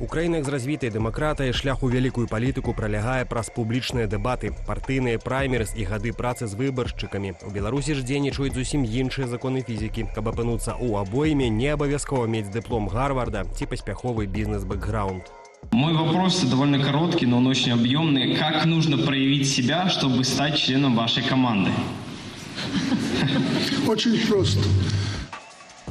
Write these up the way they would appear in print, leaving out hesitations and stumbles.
У краінах з развітай дэмакратыяй шлях у вялікую палітыку пралягае праз публічныя дэбаты, партыйныя праймерыз і гады працы з выбаршчыкамі. У Беларусі ж дзейнічаюць зусім іншыя законы фізікі. Каб апынуцца ў абойме, не абавязкова мець дыплом Гарварда ці паспяховы бізнес-бэкграунд. Мой вопрос довольно короткий, но он очень объемный. Как нужно проявить себя, чтобы стать членом вашей команды? Очень просто.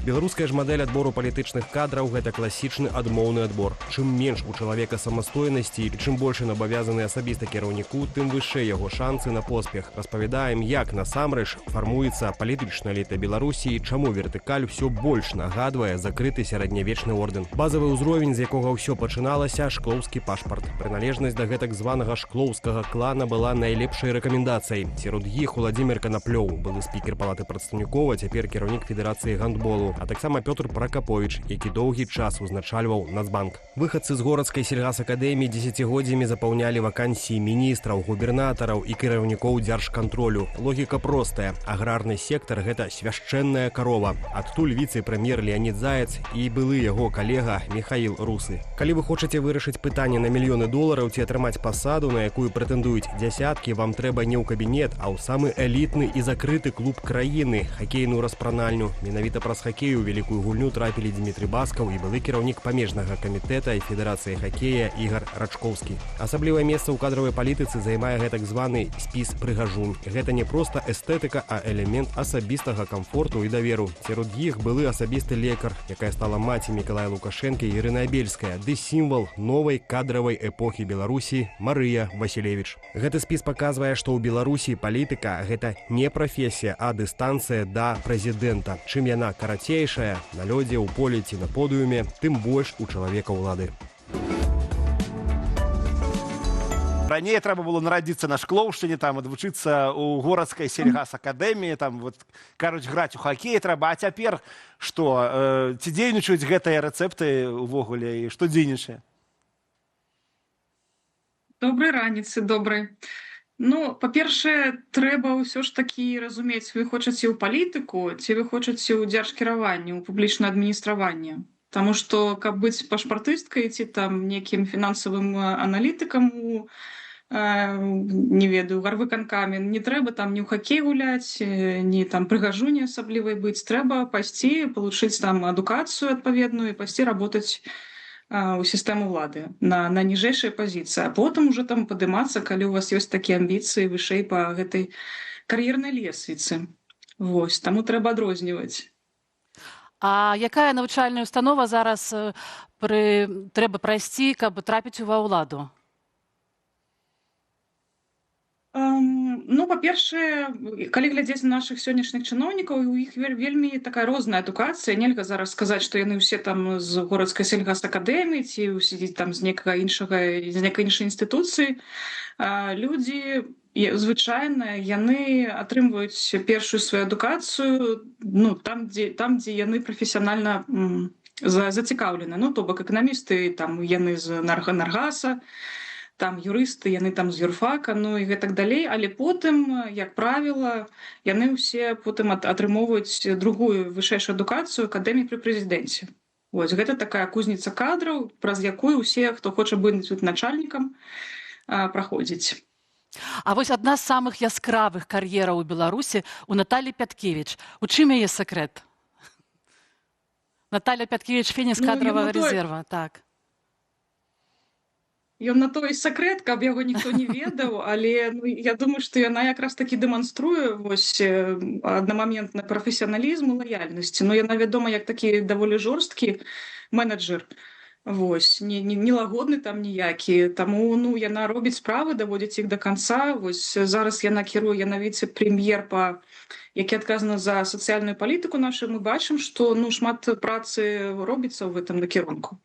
Беларуская ж мадэль адбору палітычных кадраў — гэта класічны адмоўны адбор. Чым менш у чалавека самастойнасці і чым больш ён абавязаны асабіста кіраўніку, тым вышэй яго шанцы на поспех. Распавядаем, як насамрэч фармуецца палітычная эліта Беларусі і чаму вертыкаль усё больш нагадвае закрыты сярэднявечны ордэн. Базавы ўзровень, з якога ўсё пачыналася — шклоўскі пашпарт. Прыналежнасць да гэтак званага шклоўскага клана была найлепшай рэкамендацыяй. Сярод іх Уладзімір Канаплёў, былы спікер палаты прадстаўнікоў, а цяпер кіраўнік Федэрацыі гандболу, а таксама Пётр Пракаповіч, які доўгі час узначальваў Нацбанк. Выхадцы з горадскай сельгасакадэміі дзесяцігоддзямі запаўнялі вакансіі міністраў, губернатараў і кіраўнікоў дзяржкантролю. Логіка простая: аграрны сектар — гэта свяшчэнная карова. Адтуль віцэ-прэм'ер Леанід Заяц і былы яго калега Міхаіл Русы. Калі вы хочаце вырашыць пытанне на мільёны долараў ці атрымаць пасаду, на якую прэтэндуюць дзясяткі, вам трэба не ў кабінет, а ў самы элітны і закрыты клуб краіны — хакейную распранальню. Менавіта праз хакей у вялікую гульню трапілі Дзмітрый Баскаў і былы кіраўнік памежнага камітэта і Федэрацыі хакея Ігар Рачкоўскі. Асаблівае месца ў кадравай палітыцы займае гэтак званы спіс прыгажунь. Гэта не проста эстэтыка, а элемент асабістага камфорту і даверу. Сярод іх былы асабісты лекар, якая стала маці Мікалая Лукашэнкі, Ірына Абельская, ды сімвал новай кадравай эпохі Беларусі Марыя Васілевіч. Гэты спіс паказвае, што ў Беларусі палітыка — гэта не прафесія, а дыстанцыя да прэзідэнта. Чым яна карацейшая на лёдзе, ў полі ці на подыуме, тым больш у чалавека ўлады. Раней трэба было нарадзіцца на Шклоўшчыне, там адвучыцца ў горадскай сельгасакадэміі, там вот кажуць, граць у хакей трэба, а цяпер што, ці дзейнічаюць гэтыя рэцэпты увогуле і што дзейнічае? Добрай раніцы, добрай. Ну, па-першае, трэба ўсё ж такі разумець, вы хочаце ў палітыку ці вы хочаце ў дзяржкіраванне, ў публічнае адміністраванне. Таму што, каб быць пашпартысткай ці там некім фінансавым аналітыкам у не ведаю, гарвыканкамі, не трэба там ні ў хакей гуляць, ні там прыгажуні асаблівай быць. Трэба пайсці, получыць там адукацыю адпаведную і пайсці работаць у сістэму ўлады на ніжэйшай пазіцыі, а потым уже там падымацца, калі у вас ёсць такія амбіцыі, вышэй па гэтай кар'ернай лесвіцы. Вось, таму трэба адрозніваць. А якая навучальная установа зараз трэба прайсці, каб трапіць ва ўладу? Ну, па-першае, калі глядзець на нашых сённяшніх чыноўнікаў, у іх вельмі такая розная адукацыя. Нельга зараз сказаць, што яны ўсе там з горадскай сельгасакадэміі ці сидзіць там з некага іншага, з некай іншай інстытуцыі. Людзі звычайна яны атрымваюць першую сваю адукацыю, ну, там, дзе яны прафесіянальна зацікаўлены. Ну, то бок эканамісты там яны з Наргаса, там юрысты яны там з юрфака, ну і гэтак далей, але потым, як правіла, яны ўсе потым атрымоўваюць другую вышэйшую адукацыю акадэміі пры прэзідэнце. Вось гэта такая кузніца кадраў, праз якую ўсе, хто хоча быць начальнікам, праходзіць. А вось адна з самых яскравых кар'ераў у Беларусі у Наталі Пяткевіч. У чым яе сакрэт? Наталя Пяткевіч — фенікс Ну, кадравага ён на той- рэзерва, так. Ён на той сакрэт, каб яго ніхто не ведаў, але, ну, я думаю, што яна якраз такі дэманструе вось аднамаментна прафесіяналізм і лаяльнасць. Ну, яна вядома як такі даволі жорсткі менеджер. Вось, не лагодны там ніякі. Таму, ну, яна робіць справы, даводзіць іх да канца. Вось зараз яна кіруе, яна віцэ-прэм'ер па які адказна за сацыяльную палітыку нашу. Мы бачым, што, ну, шмат працы робіцца ў гэтым накірунку.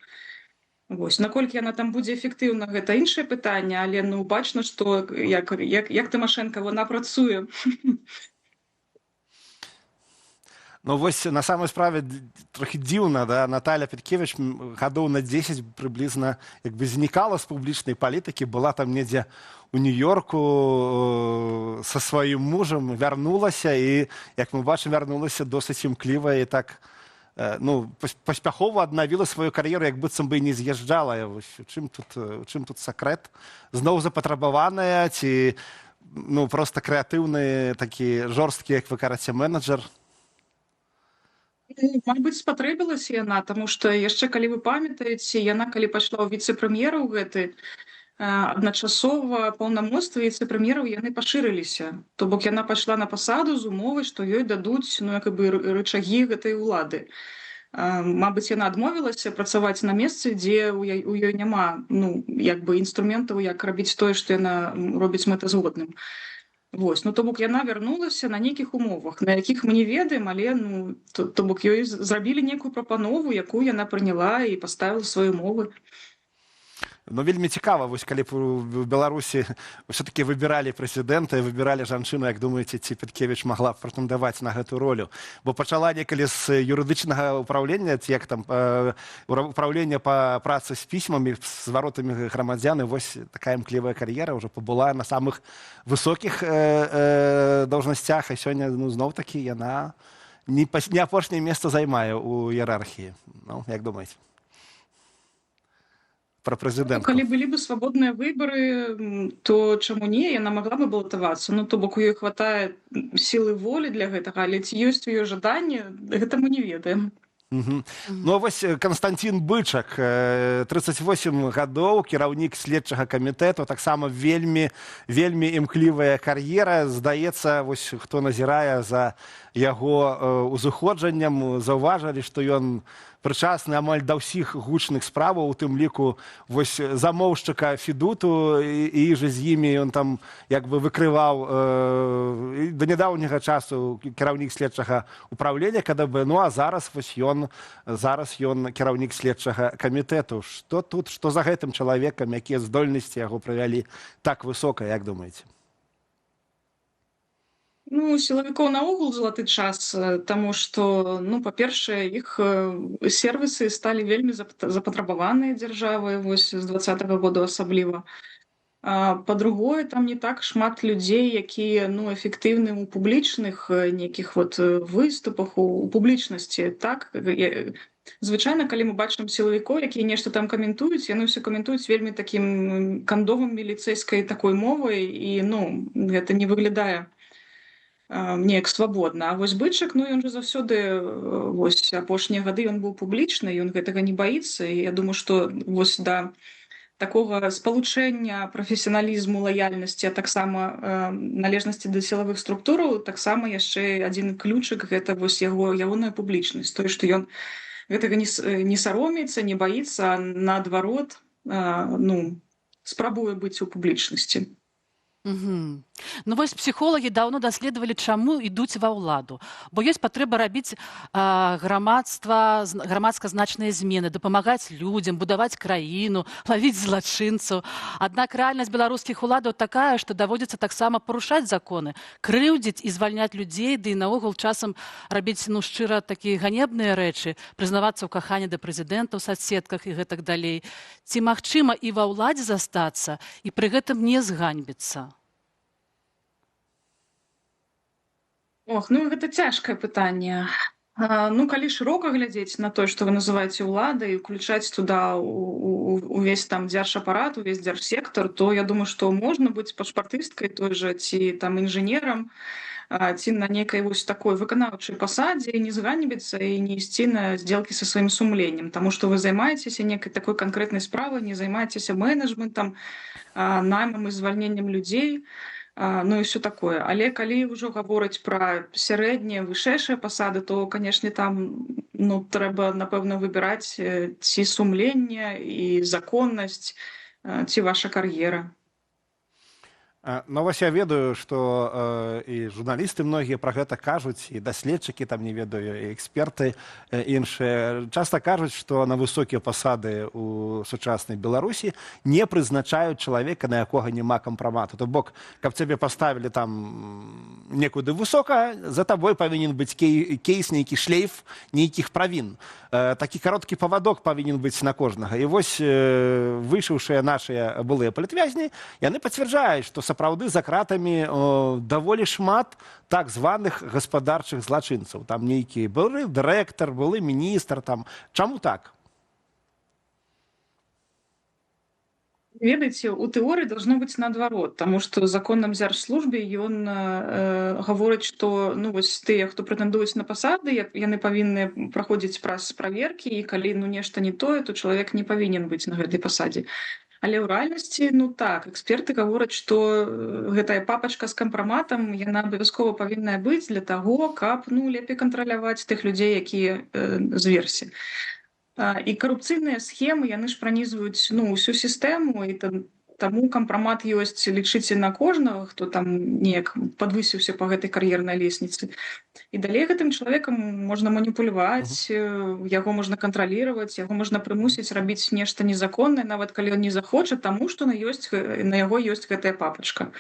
Вось, наколькі яна там будзе эфектыўна, гэта іншае пытанне, але, ну, бачна, што як Тымашэнка, вона працуе. Ну вось на самой справе трохі дзіўна, да? Наталя Пяткевіч гадоў на 10 прыблізна як бы знікала з публічнай палітыкі, была там недзе у Нью-Йорку са сваім мужам, вярнулася і, як мы бачым, вярнулася досыць імкліва і так ну, паспяхова аднавіла сваю кар'еру, як быццам бы і не з'язджала. Вось у чым тут сакрэт? Зноў запатрабаваная ці, ну, просто крэатыўны, такі жорсткі, як вы кажаце, менеджер? Ну, мабыць, спатрэбілася яна, таму што яшчэ, калі вы памятаеце, яна калі пайшла ў віцэ-прэм'ераў, гэты адначасова паўнамоцтвы віцэ-прэм'ераў, яны пашырыліся. То бок яна пайшла на пасаду з умовай, што ёй дадуць, ну, як бы рычагі гэтай улады. Мабыць, яна адмовілася працаваць на месцы, дзе у ёй няма, ну, як бы інструментаў, як рабіць тое, што яна робіць мэтазгодным. Вось, ну, то бок яна вярнулася на нейкіх умовах, на якіх, мы не ведаем, але, ну, то бок ёй зрабілі некую прапанову, якую яна прыняла і паставіла свае умовы. Ну, вельмі цікава, вось калі б у Беларусі все-таки выбіралі прэзідэнта і выбіралі жанчыну, як думаеце, ці Пяткевіч магла б прэтэндаваць на гэту ролю? Бо пачала некалі з юрыдычнага ўпраўлення, ці як там, управлення па працы з пісьмамі, з зваротамі грамадзян, і вось такая імклівая кар'ера, ўжо пабыла на самых высокіх должнасцях, а сёння, ну, зноў такі яна не апошняе месца займае ў іерархіі. Ну, як думаеце? Пра Ну, прэзідэнтку. калі былі бы свабодныя выбары, то чаму не, яна магла бы балатавацца. Ну, то бок у ёй хватае сілы волі для гэтага, але ці ёсць у ёй жаданне, гэта мы не ведаем. Ну а вось Канстанцін Бычак, 38 гадоў, кіраўнік следчага камітэту, таксама вельмі, вельмі імклівая кар'ера. Здаецца, вось хто назірае за яго узыходжаннем, заўважылі, што ён прычасны амаль да ўсіх гучных справаў, у тым ліку вось замоўшчыка Федуту і же з імі ён там як бы выкрываў, і да нядаўняга часу кіраўнік следчага управлення КДБ. Ну а зараз вось ён, зараз ён кіраўнік следчага камітэту. Што тут, што за гэтым чалавекам, якія здольнасці яго правялі так высока, як думаеце? Ну, сілавікоў наогул залаты час, таму што, ну, па-першае, іх сервісы сталі вельмі запатрабаваныя дзяржавай, вось з 20-го году асабліва. А, па-другое, там не так шмат людзей, якія, ну, эфектыўны ў публічных нейкіх вот выступах, у публічнасці. Так, звычайна, калі мы бачым сілавікоў, якія нешта там каментуюць, яны ўсё каментуюць вельмі такім кандовым, міліцэйскай такой мовай, і, ну, гэта не выглядае неяк свабодна. А вось Бычак, ну, ён жа заўсёды, вось апошнія гады ён быў публічны, ён гэтага не баіцца, і я думаю, што вось да такога спалучэння прафесіяналізму, лаяльнасці, а таксама належнасці да сілавых структураў, таксама яшчэ адзін ключык — гэта вось яго ягоная публічнасць, тое, што ён гэтага не саромеецца, не баіцца, а наадварот, ну, спрабуе быць у публічнасці. Ну вось псіхолагі даўно даследавалі, чаму ідуць ва ўладу. Бо ёсць патрэба рабіць грамадства, грамадска значныя змены, дапамагаць людзям, будаваць краіну, лавіць злачынцаў. Аднак рэальнасць беларускіх уладаў такая, што даводзіцца таксама парушаць законы, крыўдзіць і звальняць людзей, ды і наогул часам рабіць, ну, шчыра, такія ганебныя рэчы, прызнавацца ў каханні да прэзідэнта ў сацсетках і гэтак далей. Ці магчыма і ва ўладзе застацца і пры гэтым не зганьбіцца? Ох, ну, гэта цяжкае пытанне. Ну, калі шырока глядзець на тое, што вы называеце ўладай, і уключаць туда увесь там дзяржапарат, увесь дзяржсектар, то я думаю, што можна быць пашпартысткай той жа ці там інжынерам, ці на некай вось такой выканаўчай пасадзе і не зганьбіцца, і не ісці на сделкі са сваім сумленнем, таму што вы займаецеся некай такой канкрэтнай справай, не займаецеся менеджментам, наймам і звальненнем людзей, ну і всё такое. Але калі ўжо гаворыць пра сярэднія, вышэйшыя пасады, то, канешне, там, ну, трэба, напэўна, выбіраць, ці сумленне і законнасць, ці ваша кар'ера. Ну вось я ведаю, што і журналісты многія пра гэта кажуць, і даследчыкі там, не ведаю, і эксперты іншыя часта кажуць, што на высокія пасады ў сучаснай Беларусі не прызначаюць чалавека, на якога няма кампрамату. То бок, каб цябе паставілі там некуды высока, за табой павінен быць кейс, нейкі шлейф нейкіх правін. Такі кароткі павадок павінен быць на кожнага. І вось выйшаўшыя нашыя былыя палітвязні, яны пацвярджаюць, што сапраўды за кратамі даволі шмат так званых гаспадарчых злачынцаў. Там нейкі былы дырэктар, былы міністр там. Чаму так? Ведаеце, у тэорыі должно быць наадварот, таму што закон аб дзяржслужбе, ён гаворыць, што, ну, вось тыя, хто прэтэндуюць на пасады, яны павінны праходзіць праз праверкі, і калі, ну, нешта не тое, то чалавек не павінен быць на гэтай пасадзе. Але ў рэальнасці, ну так, эксперты гавораць, што гэтая папачка з кампраматам, яна абавязкова павінная быць для таго, каб, ну, лепей кантраляваць тых людзей, якія зверсе. І карупцыйныя схемы, яны ж пранізваюць, ну, ўсю сістэму, і там, таму кампрамат ёсць, лічыце, на кожнага, хто там неяк падвысіўся па гэтай кар'ернай лесніцы. І далей гэтым чалавекам можна маніпуляваць, яго можна кантраліраваць, яго можна прымусіць рабіць нешта незаконнае, нават калі ён не захоча, таму што на яго ёсць гэтая папачка.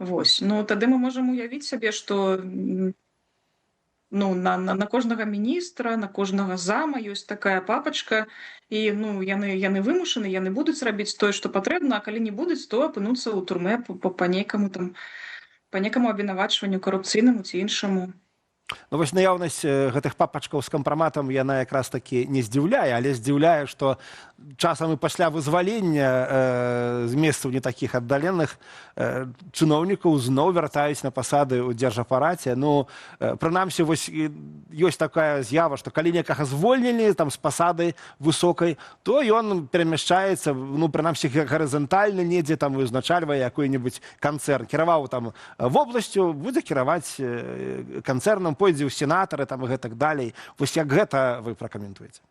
Вось. Ну, тады мы можам уявіць сабе, што ну, на кожнага міністра, на кожнага зама ёсць такая папачка, і, ну, яны вымушаны, яны будуць рабіць тое, што патрэбна, а калі не будуць, то апынуцца ў турме па нейкаму там, па некаму абвінавачванню карупцыйнаму ці іншаму. Ну, вось наяўнасць гэтых папачкаў з кампраматам, яна якраз такі не здзіўляе, але здзіўляе, што часам і пасля вызвалення з месцаў не такіх аддаленых чыноўнікаў зноў вяртаюць на пасады ў дзяржапараце. Ну, прынамсі, вось ёсць такая з'ява, што калі некага звольнілі там з пасады высокай, то ён перамяшчаецца, ну, прынамсі, гарызантальна недзе там узначальвае якой-небудзь канцэрн. Кіраваў там вобласцю, будзе кіраваць канцэрнам, пойдзе ў сенатары там і гэтак далей. Вось як гэта вы пракаментуеце?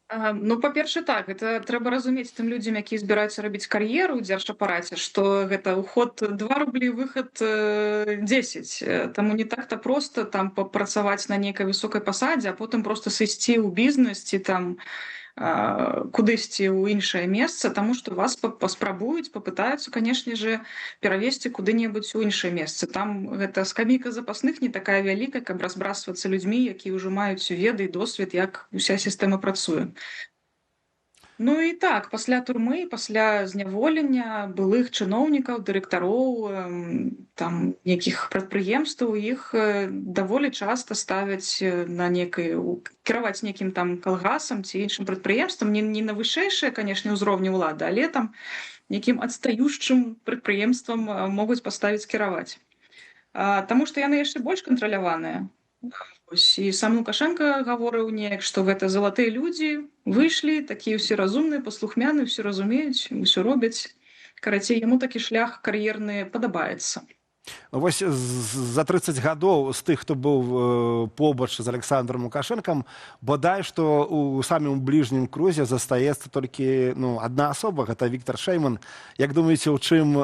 Ну, па-першае, так, гэта трэба разумець тым людзям, якія збіраюцца рабіць кар'еру ў дзяржапараце, што гэта ўход 2 рублі, выхад 10. Таму не так-то проста там папрацаваць на нейкай высокай пасадзе, а потым проста сысці ў бізнес ці там кудысьці ў іншае месца, таму што вас паспрабуюць, папытаюцца, канешне же, перавесці куды-небудзь у іншае месца. Там гэта скамейка запасных не такая вялікая, каб разбрасвацца людзьмі, якія ўжо маюць веды і досвед, як уся сістэма працуе. Ну і так, пасля турмы, пасля зняволення былых чыноўнікаў, дырэктароў, там нейкіх прадпрыемстваў, іх даволі часта ставяць на некай, кіраваць нейкім там калгасам ці іншым прадпрыемствам, не на вышэйшыя, канешне, ўзроўні ўлады, але там нейкім адстаючым прадпрыемствам могуць паставіць кіраваць. Таму што яны яшчэ больш кантраляваныя. Ось, і сам Лукашенко гаворыў неяк, што гэта залатыя людзі выйшлі, такія ўсе разумныя, паслухмяныя, ўсё разумеюць, усё робяць. Карацей, яму такі шлях кар'ерны падабаецца. Ну, вось за 30 гадоў з тых, хто быў побач з Александром Лукашэнкам, бадай што у самым бліжнім крузе застаецца толькі, ну, адна асоба, гэта Віктор Шэйман. Як думаеце, у чым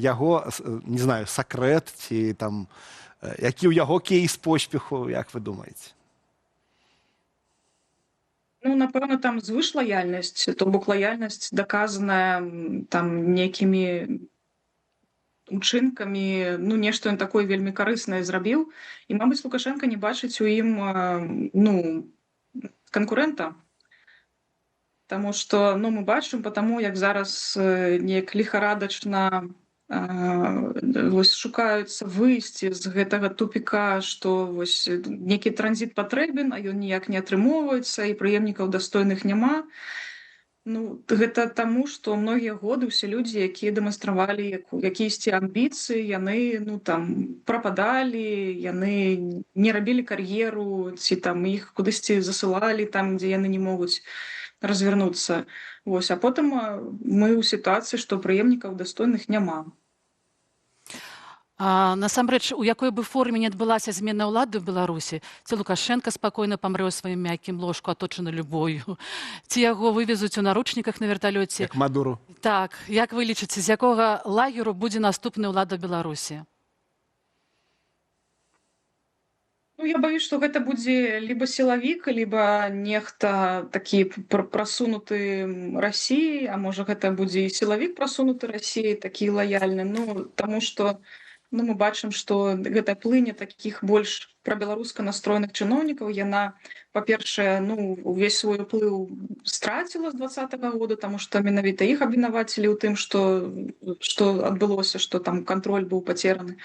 яго, не знаю, сакрэт ці там які ў яго кейс поспеху, як вы думаеце? Ну, напэўна, там звыш лаяльнасць, то бок лаяльнасць, даказаная там некімі учынкамі, ну, нешта ён такое вельмі карыснае зрабіў. І, мабыць, Лукашенко не бачыць у ім, ну, канкурэнта. Таму што, ну, мы бачым па таму, як зараз неяк ліхарадачна вось шукаюцца выйсці з гэтага тупіка, што вось некі транзіт патрэбен, а ён ніяк не атрымоўваецца, і прыемнікаў дастойных няма. Ну, гэта таму, што многія годы ўсе людзі, якія дэманстравалі якісьці амбіцыі, яны, ну, там прападалі, яны не рабілі кар'еру ці там іх кудысьці засылалі там, дзе яны не могуць развернуцца. Вось, а потым мы ў сітуацыі, што прыемнікаў дастойных няма. Насамрэч, у якой бы форме не адбылася змена ўлады ў Беларусі, ці Лукашенко спакойна памрэ ў сваім мяккім ложку, аточаны любоўю, ці яго вывезуць у наручніках на верталёце. Як Мадуру. Так, як вы лічыце, з якога лагеру будзе наступная ўлада Беларусі? Ну, я боюсь, што гэта будзе либо сілавік, либо нехта такі прасунуты Расіі, а можа, гэта будзе і сілавік, прасунуты Расіі, такі лаяльны. Ну, таму што Ну, мы бачым, што гэтая плыня такіх больш прабеларуска настроеных чыноўнікаў, яна, па-першае, ну, увесь свой уплыў страціла з 20-го года, таму што менавіта іх абвінавацілі ў тым, што адбылося, што там кантроль быў пацераны.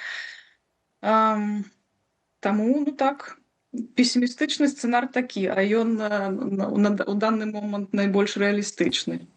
Таму, ну так, песімістычны сцэнар такі, а ён у данны момант найбольш рэалістычны.